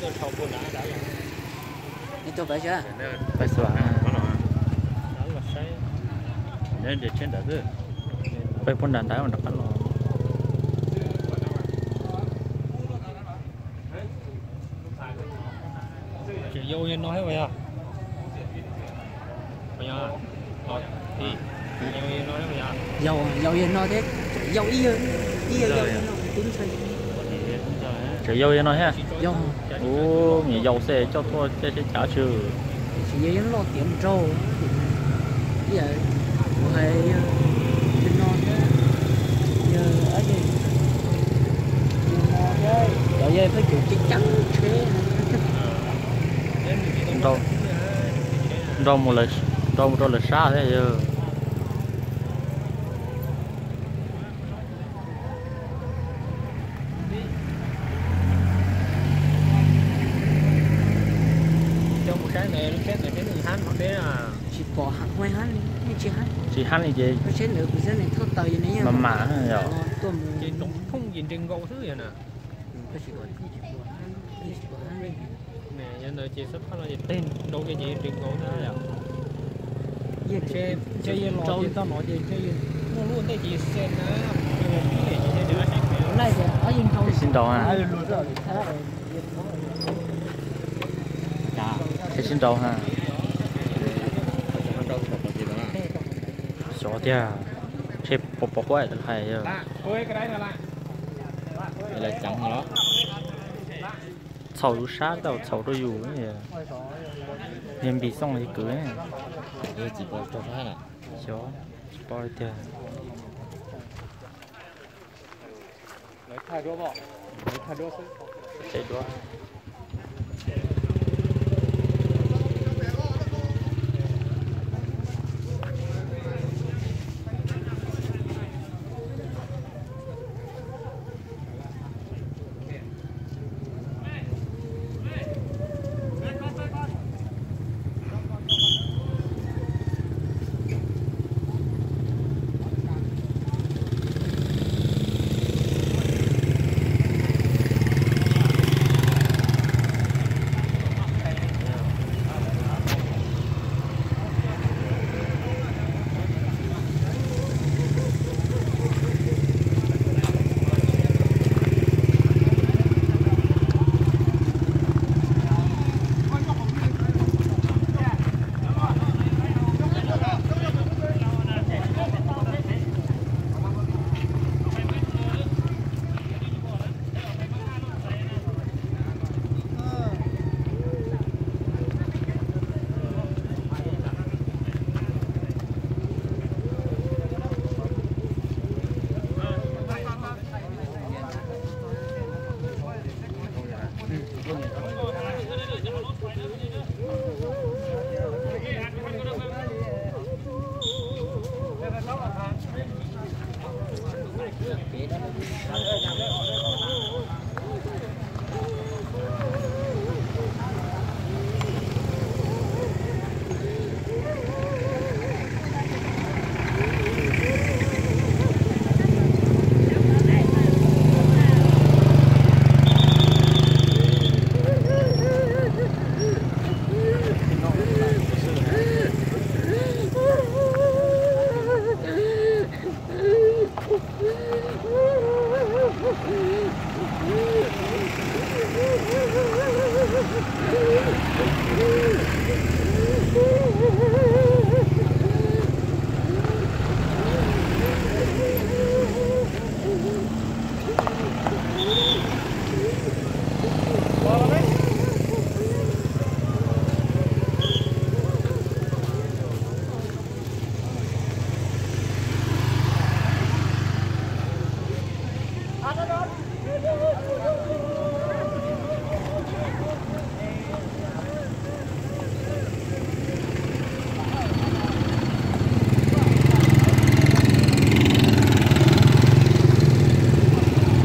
Pais xwb, pais puag nram ntawd rov qab los. Tseem yau yog no thiab, yau yog no thiab, yau ib yawg, ib yawg yau yog no, tub ntxhais. Tseem yau yog no thiab. Yog, ub, me nyuam yau xwb coj tuaj caij seb cav tsi. Tsis yog yeej loj tiav nraug, ib yam kuv hais yog no thiab, yog no thiab, cov yawg pheej cum ceeb ceeb tsheb. Nrau, nrau mus rau lawv sab thiab yog. Tsis pom hab li, tsis hab li ces mam mam yog. Sib nraus, sib nraus ha. Xyov tiag, ntshe pom pom huab hais yog. Txhaum yus sab tau txhaum rau yus, yog npis xooj li kwv. Xyov, tsis paub li tiag.